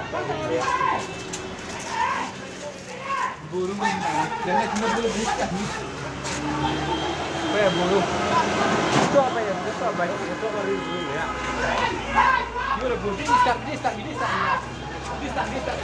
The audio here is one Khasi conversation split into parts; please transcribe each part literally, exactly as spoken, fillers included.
Buru mana? Jangan kena bulu buka ni. Apa ya, buru? Itu apa ya? Itu apa ya? Itu apa ya, buru ya? Dia udah buru. Dia start, dia start, dia start. Dia start, dia start.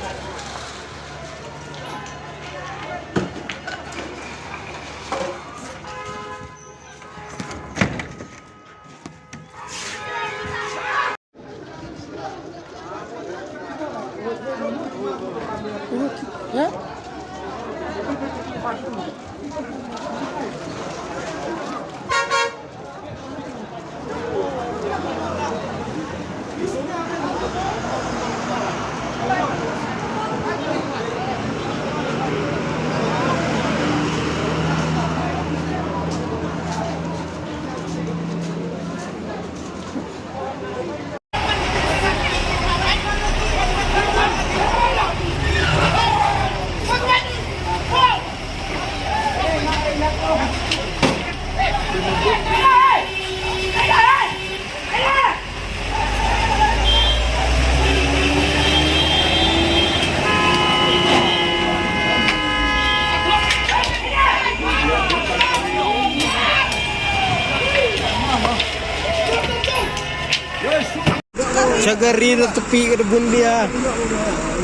Sha ka ri na tepi ka debun bia.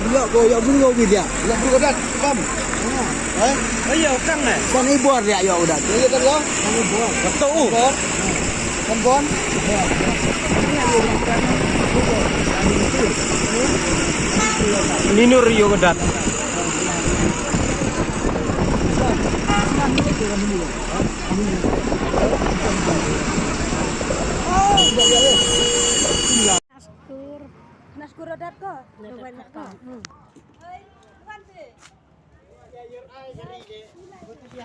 Ïa ko ïa bun ko bia. Ïa bun ko dat. Pam. Eh? Ïa utang eh. Kan ibor ïa ïa udat. Ïa kan lo. Kan ibor. Betul. Kan bon. Linur ïa udat. Naskur. Naskur adat ko. Banyak ko. Hmm.